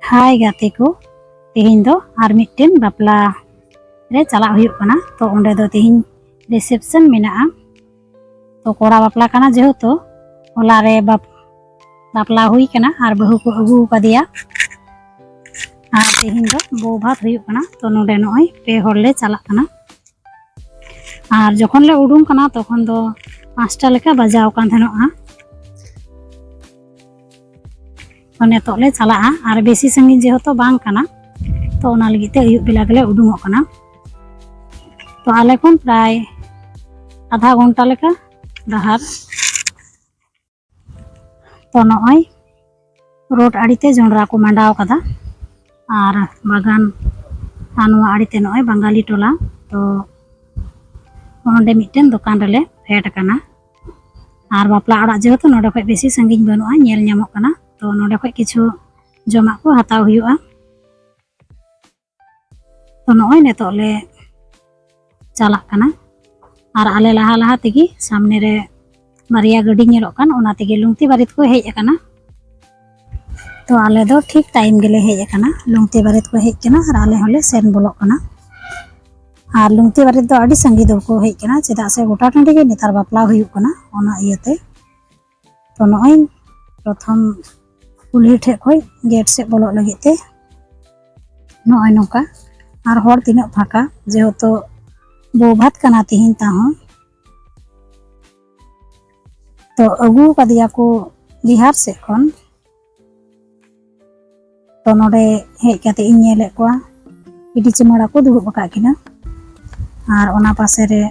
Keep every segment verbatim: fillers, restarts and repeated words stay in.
ᱦᱟᱭ ᱜᱟᱛᱮ ᱠᱚ, ᱛᱮᱦᱮᱧ ᱫᱚ ᱟᱨ ᱢᱤᱫᱴᱮᱱ ᱵᱟᱯᱞᱟ ᱨᱮ ᱪᱟᱞᱟᱜ ᱦᱩᱭᱩᱜ ᱠᱟᱱᱟ᱾ ᱛᱚ ᱚᱸᱰᱮ ᱫᱚ ᱛᱮᱦᱮᱧ reception ᱢᱮᱱᱟᱜᱼᱟ᱾ ᱛᱚ ᱠᱚᱲᱟ ᱵᱟᱯᱞᱟ ᱠᱟᱱᱟ ᱡᱮᱦᱮᱛᱩ, ᱦᱚᱞᱟ ᱨᱮ ᱵᱟᱯ-, ᱵᱟᱯᱞᱟ ᱦᱩᱭ ᱠᱟᱱᱟ ᱟᱨ ᱵᱟᱹᱦᱩ ᱠᱚ ᱟᱹᱜᱩ ᱟᱠᱟᱫᱮᱭᱟ᱾ ᱟᱨ ᱛᱮᱦᱮᱧ ᱫᱚ ᱵᱟᱹᱦᱩ ᱵᱷᱟᱛ ᱦᱩᱭᱩᱜ ᱠᱟᱱᱟ᱾ ᱛᱚ ᱱᱚᱰᱮ ᱱᱚᱜᱼᱚᱭ ᱯᱮ ᱦᱚᱲ ᱞᱮ ᱪᱟᱞᱟᱜ ᱠᱟᱱᱟ᱾ ᱟᱨ ᱡᱚᱠᱷᱚᱱ ᱞᱮ ᱩᱰᱩᱝ ᱠᱟᱱᱟ ᱛᱚᱠᱷᱚᱱ ᱫᱚ ᱯᱟᱸᱪᱴᱟ ᱞᱮᱠᱟ ᱵᱟᱡᱟᱣ ᱟᱠᱟᱱ ᱛᱟᱦᱮᱱᱚᱜᱼᱟ᱾ ᱛᱚ ᱱᱤᱛᱚᱜ ᱞᱮ ᱪᱟᱞᱟᱜᱼᱟ ᱟᱨ ᱵᱮᱥᱤ ᱥᱟᱺᱜᱤᱧ ᱡᱮᱦᱮᱛᱩ ᱵᱟᱝ ᱠᱟᱱᱟ, ᱛᱚ ᱚᱱᱟ ᱞᱟᱹᱜᱤᱫ ᱛᱮ ᱟᱹᱭᱩᱵ ᱵᱮᱞᱟ ᱜᱮᱞᱮ ᱩᱰᱩᱝᱚᱜ ᱠᱟᱱᱟ᱾ ᱛᱚ ᱟᱞᱮ ᱠᱷᱚᱱ ᱯᱨᱟᱭ ᱟᱫᱷᱟ ᱜᱷᱚᱱᱴᱟ ᱞᱮᱠᱟ ᱰᱟᱦᱟᱨ᱾ ᱛᱚ ᱱᱚᱜᱼᱚᱭ ᱨᱳᱰ ᱟᱲᱮᱛᱮ ᱡᱚᱱᱰᱨᱟ ᱠᱚ ᱢᱟᱸᱰᱟᱣ ᱠᱟᱫᱟ ᱟᱨ ᱵᱟᱜᱟᱱ, ᱟᱨ ᱱᱚᱣᱟ ᱟᱲᱮᱛᱮ ᱱᱚᱜᱼᱚᱭ ᱵᱟᱝᱜᱟᱞᱤ ᱴᱚᱞᱟ᱾ ᱛᱚ ᱱᱚᱸᱰᱮ ᱢᱤᱫᱴᱮᱱ ᱫᱚᱠᱟᱱ ᱨᱮᱞᱮ ᱯᱷᱮᱰ ᱟᱠᱟᱱᱟ᱾ ᱟᱨ ᱵᱟᱯᱞᱟ ᱚᱲᱟᱜ ᱡᱮᱦᱮᱛᱩ ᱱᱚᱰᱮ ᱠᱷᱚᱡ ᱵᱮᱥᱤ ᱥᱟᱺᱜᱤᱧ ᱵᱟᱹᱱᱩᱜᱼᱟ, ᱧᱮᱞ ᱧᱟᱢᱚᱜ ᱠᱟᱱᱟ᱾ ᱛᱚ ᱱᱚᱰᱮ ᱠᱷᱚᱡ ᱠᱤᱪᱷᱩ ᱡᱚᱢᱟᱜ ᱠᱚ ᱦᱟᱛᱟᱣ ᱦᱩᱭᱩᱜᱼᱟ᱾ ᱛᱚ ᱱᱚᱜᱼᱚᱭ ᱱᱤᱛᱚᱜ ᱞᱮ ᱪᱟᱞᱟᱜ ᱠᱟᱱᱟ᱾ ᱟᱨ ᱟᱞᱮ ᱞᱟᱦᱟ ᱞᱟᱦᱟ ᱛᱮᱜᱮ ᱥᱟᱢᱱᱮ ᱨᱮ ᱵᱟᱨᱭᱟ ᱜᱟᱹᱰᱤ ᱧᱮᱞᱚᱜ ᱠᱟᱱ, ᱚᱱᱟ ᱛᱮᱜᱮ ᱞᱩᱝᱛᱤ ᱵᱟᱨᱮᱛ ᱠᱚ ᱦᱮᱡ ᱟᱠᱟᱱᱟ᱾ ᱛᱚ ᱟᱞᱮ ᱫᱚ ᱴᱷᱤᱠ ᱴᱟᱭᱤᱢ ᱜᱮᱞᱮ ᱦᱮᱡ ᱟᱠᱟᱱᱟ᱾ ᱞᱩᱝᱛᱤ ᱵᱟᱨᱮᱛ ᱠᱚ ᱦᱮᱡ ᱟᱠᱟᱱᱟ ᱟᱨ ᱟᱞᱮ ᱦᱚᱸᱞᱮ ᱥᱮᱱ ᱵᱚᱞᱚᱜ ᱠᱟᱱᱟ᱾ ᱟᱨ ᱞᱩᱝᱛᱤ ᱵᱟᱨᱮᱛ ᱫᱚ ᱟᱹᱰᱤ ᱥᱟᱸᱜᱮ ᱫᱚᱠᱚ ᱦᱮᱡ ᱟᱠᱟᱱᱟ, ᱪᱮᱫᱟᱜ ᱥᱮ ᱜᱚᱴᱟ ᱴᱟᱺᱰᱤ ᱜᱮ ᱱᱮᱛᱟᱨ ᱵᱟᱯᱞᱟ ᱦᱩᱭᱩᱜ ᱠᱟᱱᱟ, ᱚᱱᱟ ᱤᱭᱟᱹᱛᱮ᱾ ᱛᱚ ᱱᱚᱜᱼᱚᱭ ᱯᱨᱚᱛᱷᱚᱢ ᱠᱩᱞᱦᱤ ᱴᱷᱮᱡ ᱠᱷᱚᱡ ᱜᱮᱴ ᱥᱮᱫ ᱵᱚᱞᱚᱜ ᱞᱟᱹᱜᱤᱫ ᱛᱮ ᱱᱚᱜᱼᱚᱭ ᱱᱚᱝᱠᱟ᱾ ᱟᱨ ᱦᱚᱲ ᱛᱤᱱᱟᱹᱜ ᱯᱷᱟᱸᱠᱟ, ᱡᱮᱦᱮᱛᱩ ᱵᱟᱹᱦᱩ ᱵᱷᱟᱛ ᱠᱟᱱᱟ ᱛᱤᱦᱤᱧ ᱛᱟᱦᱚᱸ᱾ ᱛᱚ ᱟᱹᱜᱩ ᱠᱟᱫᱮᱭᱟ ᱠᱚ ᱵᱤᱦᱟᱨ ᱥᱮᱫ ᱠᱷᱚᱱ᱾ ᱛᱚ ᱱᱚᱰᱮ ᱦᱮᱡ ᱠᱟᱛᱮ ᱤᱧ ᱧᱮᱞᱮᱫ ᱠᱚᱣᱟ, ᱤᱰᱤ ᱪᱩᱢᱟᱹᱲᱟ ᱠᱚ ᱫᱩᱲᱩᱵ ᱟᱠᱟᱫ ᱠᱤᱱᱟ᱾ ᱟᱨ ᱚᱱᱟ ᱯᱟᱥᱮ ᱨᱮ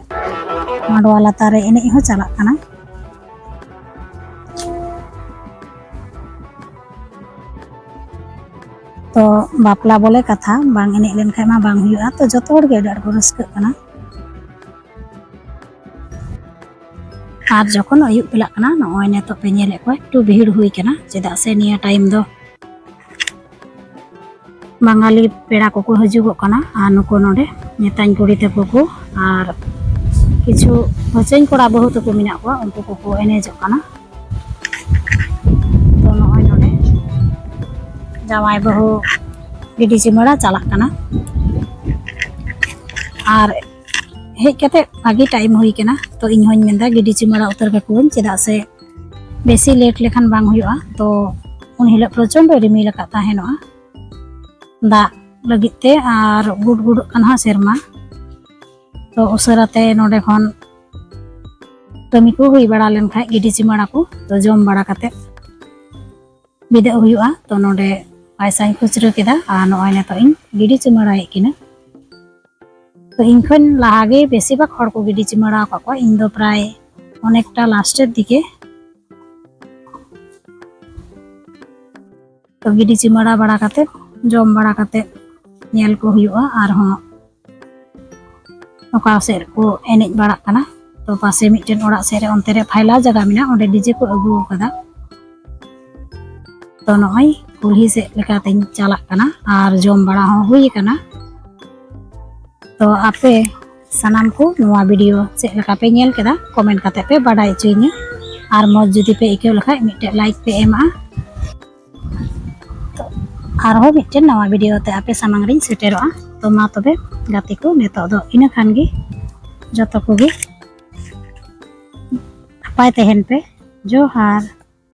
ᱢᱟᱰᱣᱟ ᱞᱟᱛᱟᱨ ᱨᱮ ᱮᱱᱮᱡ ᱦᱚᱸ ᱪᱟᱞᱟᱜ ᱠᱟᱱᱟ᱾ ᱛᱚ ᱵᱟᱯᱞᱟ ᱵᱚᱞᱮ ᱠᱟᱛᱷᱟ, ᱵᱟᱝ ᱮᱱᱮᱡ ᱞᱮᱱᱠᱷᱟᱡ ᱢᱟ ᱵᱟᱝ ᱦᱩᱭᱩᱜᱼᱟ᱾ ᱛᱚ ᱡᱚᱛᱚ ᱦᱚᱲ ᱜᱮ ᱟᱹᱰᱤ ᱟᱸᱴ ᱠᱚ ᱨᱟᱹᱥᱠᱟᱹᱜ ᱠᱟᱱᱟ᱾ ᱟᱨ ᱡᱚᱠᱷᱚᱱ ᱟᱹᱭᱩᱵ ᱵᱮᱞᱟᱜ ᱠᱟᱱᱟ, ᱱᱚᱜᱼᱚᱭ ᱱᱤᱛᱚᱜ ᱯᱮ ᱧᱮᱞᱮᱫ ᱠᱚᱣᱟ, ᱮᱠᱴᱩ ᱵᱷᱤᱲ ᱦᱩᱭ ᱠᱟᱱᱟ, ᱪᱮᱫᱟᱜ ᱥᱮ ᱱᱤᱭᱟᱹ ᱴᱟᱭᱤᱢ ᱫᱚ ᱵᱟᱝᱜᱟᱞᱤ ᱯᱮᱲᱟ ᱠᱚᱠᱚ ᱦᱤᱡᱩᱜᱚᱜ ᱠᱟᱱᱟ᱾ ᱟᱨ ᱱᱩᱠᱩ ᱱᱚᱰᱮ ᱱᱮᱛᱟᱧ ᱠᱩᱲᱤ ᱛᱟᱠᱚ ᱠᱚ ᱟᱨ ᱠᱤᱪᱷᱩ ᱦᱚᱪᱚᱧ ᱠᱚᱲᱟ ᱵᱟᱹᱦᱩ ᱛᱟᱠᱚ ᱢᱮᱱᱟᱜ ᱠᱚᱣᱟ, ᱩᱱᱠᱩ ᱠᱚᱠᱚ ᱮᱱᱮᱡᱚᱜ ᱠᱟᱱᱟ᱾ ᱛᱚ ᱱᱚᱜᱼᱚᱭ ᱱᱚᱰᱮ ᱡᱟᱶᱟᱭ ᱵᱟᱹᱦᱩ ᱜᱤᱰᱤ ᱪᱩᱢᱟᱹᱲᱟ ᱪᱟᱞᱟᱜ ᱠᱟᱱᱟ᱾ ᱟᱨ ᱦᱮᱡ ᱠᱟᱛᱮ ᱵᱷᱟᱜᱤ ᱴᱟᱭᱤᱢ ᱦᱩᱭ ᱠᱟᱱᱟ, ᱛᱚ ᱤᱧ ᱦᱚᱧ ᱢᱮᱱᱫᱟ ᱜᱤᱰᱤ ᱪᱩᱢᱟᱹᱲᱟ ᱩᱛᱟᱹᱨ ᱠᱟᱠᱚᱣᱟᱹᱧ, ᱪᱮᱫᱟᱜ ᱥᱮ ᱵᱮᱥᱤ ᱞᱮᱴ ᱞᱮᱠᱷᱟᱱ ᱵᱟᱝ ᱦᱩᱭᱩᱜᱼᱟ᱾ ᱛᱚ ᱩᱱ ᱦᱤᱞᱳᱜ ᱯᱨᱚᱪᱚᱱᱰᱚ ᱨᱤᱢᱤᱞ ᱟᱠᱟᱫ ᱛᱟᱦᱮᱱᱚᱜᱼᱟ ᱫᱟᱜ ᱞᱟᱹᱜᱤᱫ ᱛᱮ, ᱟᱨ ᱜᱩᱰ ᱜᱩᱰᱚᱜ ᱠᱟᱱᱟ ᱦᱟᱸᱜ ᱥᱮᱨᱢᱟ᱾ ᱛᱚ ᱩᱥᱟᱹᱨᱟ ᱛᱮ ᱱᱚᱰᱮ ᱠᱷᱚᱱ ᱠᱟᱹᱢᱤ ᱠᱚ ᱦᱩᱭ ᱵᱟᱲᱟ ᱞᱮᱱᱠᱷᱟᱡ ᱜᱤᱰᱤ ᱪᱩᱢᱟᱹᱲᱟ ᱠᱚ, ᱛᱚ ᱡᱚᱢ ᱵᱟᱲᱟ ᱠᱟᱛᱮ ᱵᱤᱫᱟᱹᱜ ᱦᱩᱭᱩᱜᱼᱟ᱾ ᱛᱚ ᱱᱚᱰᱮ ᱯᱟᱭᱥᱟᱧ ᱠᱷᱩᱪᱨᱟᱹ ᱠᱮᱫᱟ ᱟᱨ ᱱᱚᱜᱼᱚᱭ ᱱᱤᱛᱚᱜ ᱤᱧ ᱜᱤᱰᱤ ᱪᱩᱢᱟᱹᱲᱟᱭᱮᱫ ᱠᱤᱱᱟ᱾ ᱛᱚ ᱤᱧ ᱠᱷᱚᱱ ᱞᱟᱦᱟ ᱜᱮ ᱵᱮᱥᱤᱨ ᱵᱷᱟᱜᱽ ᱦᱚᱲ ᱠᱚ ᱜᱤᱰᱤ ᱪᱩᱢᱟᱹᱲᱟ ᱟᱠᱟᱫ ᱠᱚᱣᱟ, ᱤᱧ ᱫᱚ ᱯᱨᱟᱭ ᱚᱱᱮᱠᱴᱟ ᱞᱟᱥᱴᱮᱨ ᱫᱤᱠᱮ᱾ ᱛᱚ ᱜᱤᱰᱤ ᱪᱩᱢᱟᱹᱲᱟ ᱵᱟᱲᱟ ᱠᱟᱛᱮ, ᱡᱚᱢ ᱵᱟᱲᱟ ᱠᱟᱛᱮ ᱧᱮᱞ ᱠᱚ ᱦᱩᱭᱩᱜᱼᱟ ᱟᱨᱦᱚᱸ ᱚᱠᱟ ᱥᱮᱫ ᱠᱚ ᱮᱱᱮᱡ ᱵᱟᱲᱟᱜ ᱠᱟᱱᱟ᱾ ᱛᱚ ᱯᱟᱥᱮ ᱢᱤᱫᱴᱮᱱ ᱚᱲᱟᱜ ᱥᱮᱫ ᱨᱮ, ᱚᱱᱛᱮ ᱨᱮ ᱯᱷᱟᱭᱞᱟ ᱡᱟᱭᱜᱟ ᱢᱮᱱᱟᱜᱼᱟ, ᱚᱸᱰᱮ ᱰᱤᱡᱮ ᱠᱚ ᱟᱹᱜᱩ ᱟᱠᱟᱫᱟ᱾ ᱛᱚ ᱱᱚᱜᱼᱚᱭ ᱠᱩᱞᱦᱤ ᱥᱮᱫ ᱞᱮᱠᱟᱛᱤᱧ ᱪᱟᱞᱟᱜ ᱠᱟᱱᱟ ᱟᱨ ᱡᱚᱢ ᱵᱟᱲᱟ ᱦᱚᱸ ᱦᱩᱭ ᱟᱠᱟᱱᱟ᱾ ᱛᱚ ᱟᱯᱮ ᱥᱟᱱᱟᱢ ᱠᱚ ᱱᱚᱣᱟ ᱵᱷᱤᱰᱤᱭᱳ ᱪᱮᱫ ᱞᱮᱠᱟ ᱯᱮ ᱧᱮᱞ ᱠᱮᱫᱟ, ᱠᱚᱢᱮᱱᱴ ᱠᱟᱛᱮ ᱯᱮ ᱵᱟᱰᱟᱭ ᱦᱚᱪᱚᱭᱤᱧᱟ᱾ ᱟᱨ ᱢᱚᱡᱽ ᱡᱩᱫᱤ ᱯᱮ ᱟᱹᱭᱠᱟᱹᱣ ᱞᱮᱠᱷᱟᱡ ᱢᱤᱫᱴᱮᱡ ᱞᱟᱭᱤᱠ ᱯᱮ ᱮᱢᱟᱜᱼᱟ᱾ ᱛᱚ ᱟᱨᱦᱚᱸ ᱢᱤᱫᱴᱮᱱ ᱱᱟᱣᱟ ᱵᱷᱤᱰᱤᱭᱳ ᱛᱮ ᱟᱯᱮ ᱥᱟᱢᱟᱝ ᱨᱤᱧ ᱥᱮᱴᱮᱨᱚᱜᱼᱟ᱾ ᱛᱚ ᱢᱟ ᱛᱚᱵᱮ ᱜᱟᱛᱮ ᱠᱚ, ᱱᱤᱛᱚᱜ ᱫᱚ ᱤᱱᱟᱹ ᱠᱷᱟᱱ ᱜᱮ᱾ ᱡᱚᱛᱚ ᱠᱚᱜᱮ ᱱᱟᱯᱟᱭ ᱛᱟᱦᱮᱱ ᱯᱮ᱾ ᱡᱚᱦᱟᱨ᱾